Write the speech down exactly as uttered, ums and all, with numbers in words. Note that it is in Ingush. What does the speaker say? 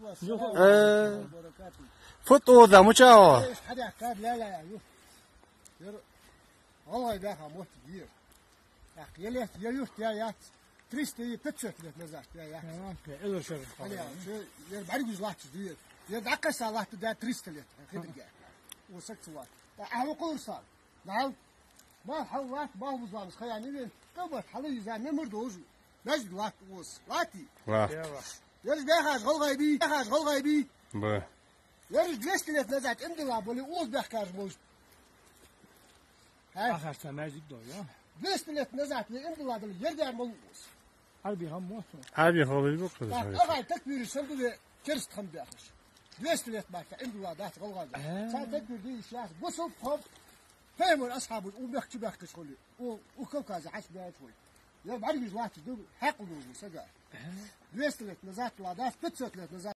Э, фу тӀа оза, мича ва? Хьадаьхкад лаьлаья ю. Ер гӀалгӀай баьха мотт дера. ТӀаккха е лет, е юрт я яц, триста и пятьсот лет назад я яц. Хьадаьхка, эзар шера. Хьадаьхка, ер бӀаргагуш латташ да ер. Ер дӀакхесса латташ да триста лет, хитрга. О саг ца вац. ТӀаккха ахьа вукхур са. Нал. Мал хьал латт, мал бузламас хаян вен. Къамат хьала юза мемар дожу. Маьждиг латт ос. Латти. Латт. Ераш баьхаш гӀалгӀай бий, баьхаш гӀалгӀай бий. Ба. Ераш двести лет назад имдила боли ос баьхкаш болаш. Хьа? Ахаш ца маьждиг дой, я? Двести лет назад ве имдила дали ердар мол ос. Ӏарби хам мо? Ӏарби хам бу кхы. Так, агай такбир сам ду ве керст хам бяхаш. Двести лет баьхка имдила дац гӀалгӀай. Э. Ца такбир ди иш яс. Гусул хам. Пайхамар асхьабаш у бехк чу баьхкаш хуле. У, у Кавказе хьач баьхкаш хуле. Я бӀаргагуш латташ ду, хьакъ ду сага. Двести лет назад ла дац, пятьсот лет назад.